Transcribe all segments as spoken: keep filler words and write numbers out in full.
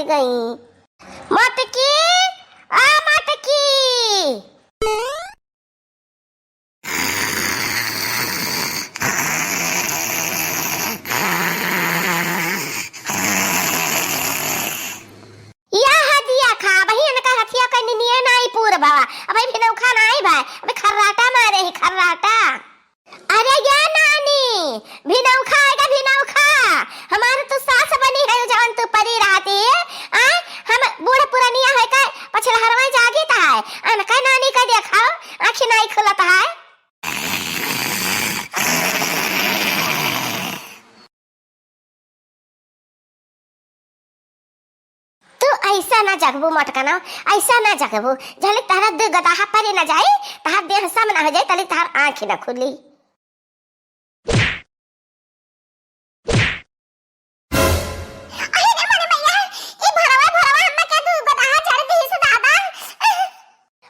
गई। मटकी, आ मटकी। या हदिया खा, अबही इनका हथिया कै निनिये नाई पूर भवा, अबही भिनौखा नाई भाई, अबही खर्राटा मारे ही, खर्राटा। अरे या नानी, भिनौखा आएगा, भिनौखा। हमार तू सास बनी है, जवन तू परी रहती है। आ, हम बूढ़ पुरनिया है का, पछलहरवा जागित है। अनका नानी का देखाओ, आँखी नाई खुलत है। तू ऐसा ना जगबू मोटकनो, ऐसा ना जगबू, जहले तहरा दू गदाहा परे ना जाई, तहार देह सम ना हो जाई, तले तहार आँखी ना खुली। अरे रे मोरे मैया, ई भोरवा भोरवा हम्मा के दू गदाहा चढ़ दी से दादा।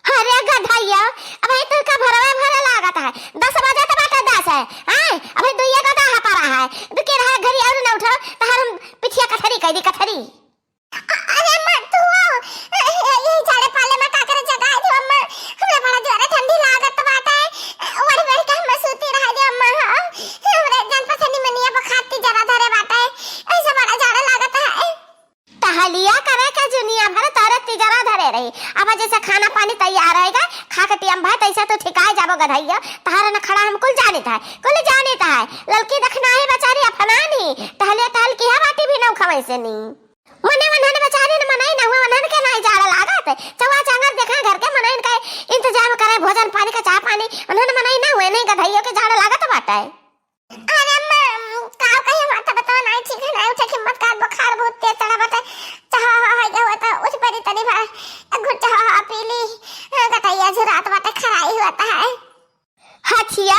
अरे गधैया, अबे तू का भोरवा भोरे लागत है? दस बजे तो बाटे दस है, हैं? अबे दुइया गदाहा परा है, दुके रहा घरी और ना उठो, तहार हम पिठिया कथरी कह दी, कथरी। अ-, अरे अम्मा, तू हो? ए, ए, यही झाड़े पाले में का करे जगाए दो अम्मा, हमरा बड़ा जोरे ठंडी लागत बाटे, ओढ़ ओढ़ के हम्मा सूती रहे दे अम्मा, हाँ? हमरे जान पछानी मनिया पर खाती जरा धरे बाटे, ऐसे बड़ा जाड़ा लागत है। टहलिया करे के जुनिया भर तोरे तिजरा धरे रही। अब जैसे खाना पानी तैयार रहेगा, खा के टियम भाई, तैसे तू ठिकाए जाबो गधैया। तहार नखड़ा हम कुल जानित है, कुल जानित है। ललकी दखना है बेचारी अफनानी, टहलिया टहल की है बाटी भी नौ खवै से नी। मने वन्हन बेचारी न मनई न हुआ, वन्हन के नाई जाड़ा लागत। चौवा चांगर देखा घर के मनई इनका इंतजाम करे, भोजन पानी का, चाह पानी, वन्हन मनई न हुए, नहीं गधैया के जाड़ा लागत बाटे। अरे अम्मा, का कही, माथा बतवा नाई ठीक है, नाई उठे हिम्मत का, बुखार बहुत तेज चढ़ा बाटे। चाह हा हा गया हुआ तो उठ पड़ी तनी भर, एक घुट चाह हा पी ली। हाँ, गटैया झुरात बाटे, खराई हुआ तो है। हथिया,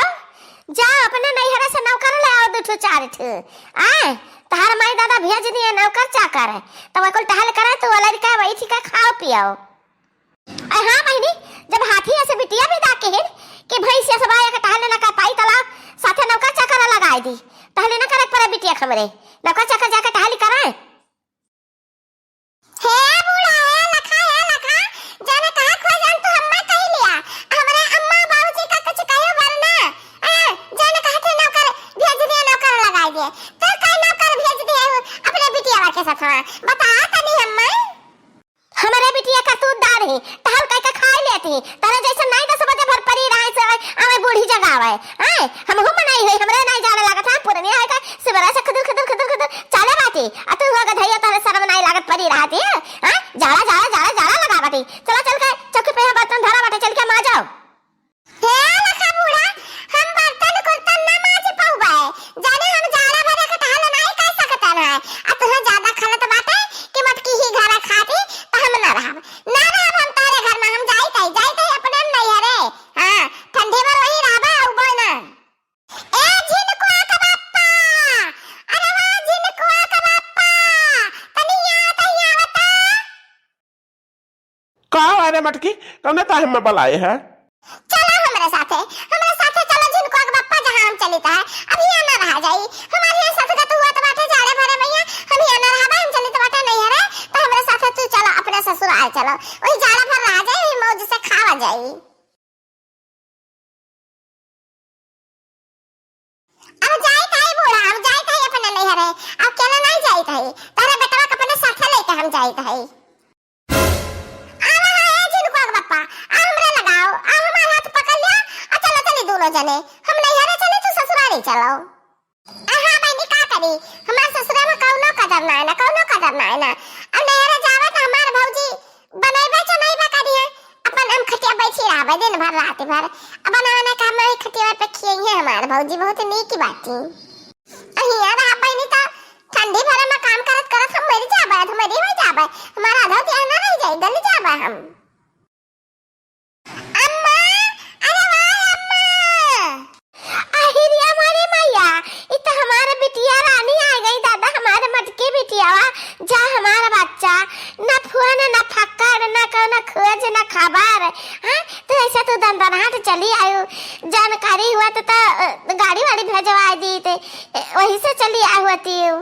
जा अपने नैहरा से नौकर ले आओ, दू ठो चार ठो। आए, तहार माई दादा भेज दिए नौकर चाकर, तो वह कुल टहल करे, तू अलग का वही ठीक है, खाओ पियो। अरे हाँ बहिनी, जब हाथी ऐसे बिटिया भी दाके हिन कि भैंस ऐसे बाया के टहले ना कर पाई तला, साथे नौकर चाकर लगाए दी, टहले ना करे पड़े बिटिया हमरे, नौकर चाकर जाके टहली कराए। हे बूढ़ा, हे लखा, हे लखा, जाने कहाँ खो जान तू हम्मा कही लिया, हमरे अम्मा बाबूजी का कुछ कहो वरना, ए, जाने कहाँ थे नौकर भेज दिए, नौकर लगाए दिए, तो कई नौकर भेज दिए हो अपने बिटिया के साथ, बता तनी हम्मा। हमरे बिटिया करतूतदार ही, टहल कइके खाइ लेत ही, तोरे जइसन नाहीं दस बजे भर परी रहइ से आवे बूढ़ी जगावे। हैं? हमहू मनई हई, हमरे नाहीं जाड़े लागत है, पुरनिया है का सिबरा से खुदुर, खुदुर, खुदुर, खुदुर चाले बाटी। आ तू हो गधइया, तोरे सरम नाहीं लागत परी रहत ही? हैं? जाड़ा, जाड़ा, जाड़ा, जाड़ा लगा बाटी। चला चल के चौकी पे यहाँ बर्तन धरा बाटे, चल के माजो। हे लखा बूढ़ा, हम बर्तन कुर्तन ना माज पउबे। जाने हम जाड़ा भरे के टहल नाहीं कर सकत है। आ तुहे ज्यादा खलत बाटे कि मटकी ही घरा खाती, त हम ना रहब। ना रहब हम तोहरे घर में, हम जाइत हई, जाइत हई अपने नैहरे। हाँ, ठंडी में वही रहबे, अउबे ना। ए झिनकुआ के बाप्पा, अरे वाह झिनकुआ के बाप्पा, तनी यहाँ, तनी यहाँ बता। का हो रे मटकी, कौने ताहे में बलाए है? चलो हमरे साथे, हमरे साथे चलो झिनकुआ के बप्पा, जहाँ हम चलित है, अब यहाँ ना रहा जाई। हमारे यहाँ सतगत हुआ तो बाटे जाड़े भरे में, हम यहाँ ना रहा, हम चलित बाटे नैहरे, तो हमरे साथे तू चलो, अपने ससुराल चलो, वही जाड़ा भर रहा जाई, वही मौज से खावा जाई। अब जाइत हई बूढ़ा, हम जाइत हई अपने नैहरे, अब अकेले नाहीं जाइत हई, तोहरे बेटवा के अपने साथे लेके हम जाइत हई। आवा है, ए झिनकुआ के बप्पा, आ हमरे लगाओ, आ हमार हाथ पकड़ लिया, आ चलो चली दोनों जने, हम नैहरे चली, तू ससुरारी चलो। आ हाँ बहिनी, का करी, हमार ससुरा में कौनो कदर ना है ना, कौनो कदर ना है ना। अब नैहरे जावे तो हमार भौजी बनैबे चनैबे करी है, अपन हम खटिया बैठी रहबे दिन भर रात भर। अब बनावे ना काम में खटिया पे खियई है हमार भौजी, बहुत नीक बाटी। अहिया रहा बहिनी, त ठंडी भरे में काम करत करत हम मरी जाबे, अधमरी हो जाबे, हमारा आधा देह ना रह जाई, गल जाबे हम। अम्मा, अरे वाह अम्मा। आहिरिया मोरे मैया, इ त हमार बिटिया रानी आ गई दादा, हमार मटकी बिटियावा, जा हमार बच्चा, ना फोन, ना फक्कड़, ना कौनो खोज, ना खबर। हाँ, तू ऐसे तू दनदनाहट चली आयु, जानकारी हुआ तो, तो, अ, गाड़ी वाड़ी भेजवा दी थे, ए, वही से चली आयु होती हूँ।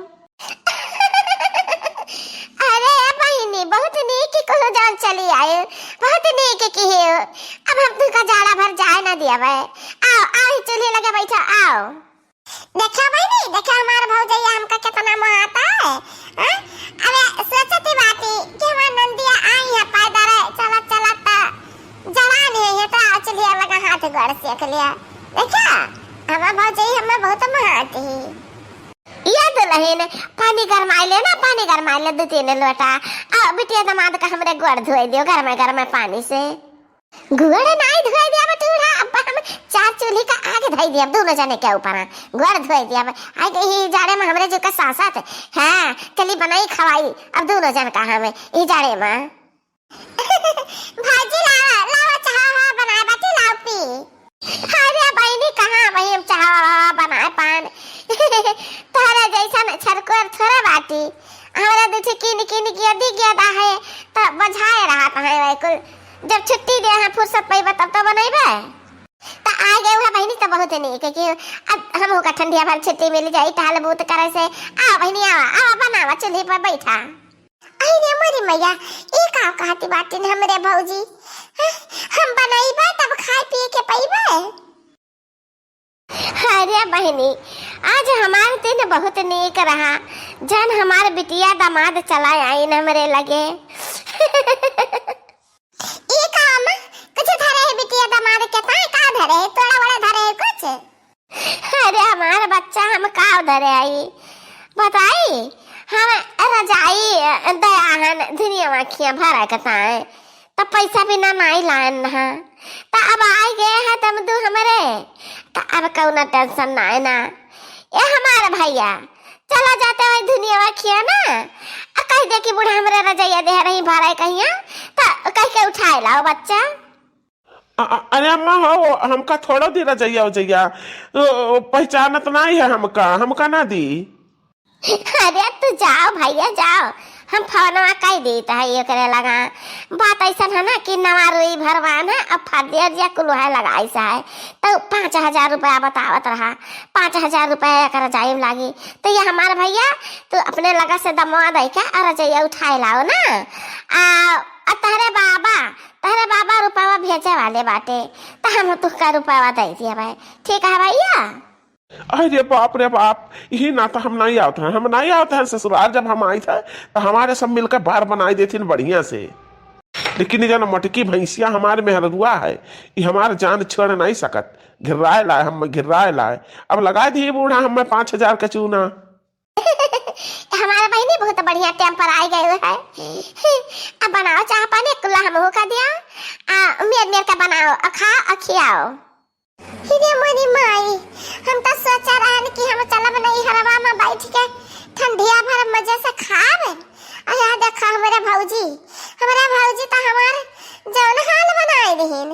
अरे ए ती बहुत नीक कि कोनो जान चली आए, बहुत नीक कि हे। अब हम तुका जाड़ा भर जाए ना दियावे। आओ, आओ, ई चूल्हे लगे बैठो, आओ। देखा बहिनी, देखा हमार भौजैया हमका कितना मोहाता है, हाँ? अबे सोचती बाटी कि हमार नंदिया आई है पैदल चलत चलत त जवान है, ये तो चूल्हे लगा हाथ गोड़ सेक लिया। देखा, हमार भौजैया हमें बहुत मोहाती है। या दुलहिन, पानी गरमाइ ले ना, पानी गरमाइ ले दू तीन लोटा। आ बिटिया दामाद का हमरे गोड़ धोइ दियो गरमे गरमे पानी से। गोड़ नाइ धोइ दिया बटूरा, अब हम चार चूल्ही का आग धइ दिया दोनों जने के ऊपर। गोड़ धोइ दिया, आइ गई ही जाड़े में हमरे जो का सासत। हाँ, चली बनाई खवाई अब दोनों जन का हमें ई जाड़े में। भाजी लावा, लावा चाहा बनाए बाटी, लाओ पी। अरे बहिनी, कहाँ वही हम चाहा वाहा बनाए पान। तोहरा जैसन छरकोर थोड़े बाटी। हमरा दू ठे किन किन के दी गया है, त बझाए रहत है वही कुल। जब छुट्टी दे हैं, फुर्सत पइबे तब तो बनइबे। त आ गए हुआ बहिनी, त बहुत नीक है कि अब हमहू का ठंडिया भर छुट्टी मिल जाई, टहल बूत करे से। आ बहिनी, आवा, आवा, बनावा, चूल्ही पर बैठा। अरे मोरी मैया, ई का कहती बाटिन हमरे भौजी? हैं? हम बनइबे तब खाए पिए के पइबे। अरे बहिनी, आज हमार दिन बहुत नीक रहा, जन हमार बिटिया दामाद चला आइन हमरे लगे। ई काम कुछ धरे है बिटिया दामाद के, ताई का धरे है, तोड़ा वड़ा धरे है कुछ? अरे हमार बच्चा, हम का धरे आई बताई, हम रजाई दयाहन दुनिया आँखियाँ भर के ताए, त पैसा बिना नाई लान रहा, त अब आइ गए हैं दमदू हमरे, त अब कौनो टेंशन नाई ना। ए हमार भैया, चला जाते वही दुनिया खिया ना, आ कह दे कि बूढ़ा हमरे रजैया दे रही भरे कहिया, त कह के उठाए लाओ बच्चा। अ-, अ-, अरे अम्मा हो, हमका छोड़ो दी रजैया उजैया, ओ, ओ, पहचानत नाई है हमका, हमका ना दी। अरे तू जाओ भैया जाओ, हम फोनवा कह देत है एकरे लगा। बात ऐसन है ना कि नवा रुई भरवान है, अब फर्जिया उर्जिया कुल है लगाई सा है, तो पाँच हजार रुपया बतावत रहा, पाँच हजार रुपया एक रजाई में लागी। तो ये हमार भैया, तू अपने लगा से दमवा दे के और रजैया उठाए लाओ ना। आ, आ तहरे बाबा, तहरे बाबा रुपया भेजे वाले बाटे, तो हम तुहका रुपया दे दिया भाई, ठीक है भैया? अरे बाप रे बाप, यही ना तो हम नहीं आवत हैं, हम नहीं आवत हैं ससुराल। जब हम आइत हैं तो हमारे सब मिलकर बार बनाई देथिन बढ़िया से। लेकिन ये जना मटकी भैंसिया हमारे मेहरुआ है, ये हमारे जान छोड़ नहीं सकत। घिर्राए लाए, हम घिर्राए लाए। अब लगा दिए बूढ़ा हमें पाँच हजार का चूना। हमारे बहिनी बहुत बढ़िया टाइम पर आ गए है। अब बनाओ चाह पानी, कुल्ला हमहू का दिया। आ, मेर मेर का बनाओ, आ खाओ, आ खियाओ। हिरे मोरी माई, हम तो सोचा रहन कि हम चलब नैहरवा में बैठ के ठंडिया भर मजे से खाब। आ यहाँ देखा हमरे भौजी, हमरे भौजी तो हमार जौन हाल बनाए दिहिन।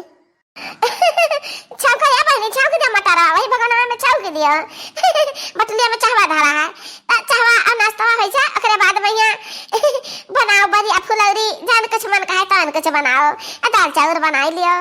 छौंका या बहिनी, छौंक दिया मटरा, वही भगोनवा में छौंक दिया। बटलिया में चहवा धरा है, त चहवा और नाश्ता होइ जाए, ओकरे बाद में यहाँ बनाओ बरी आ फुलौरी, जान कुछ मन कहे तौन कुछ बनाओ, आ दाल चाउर बनाई लियो।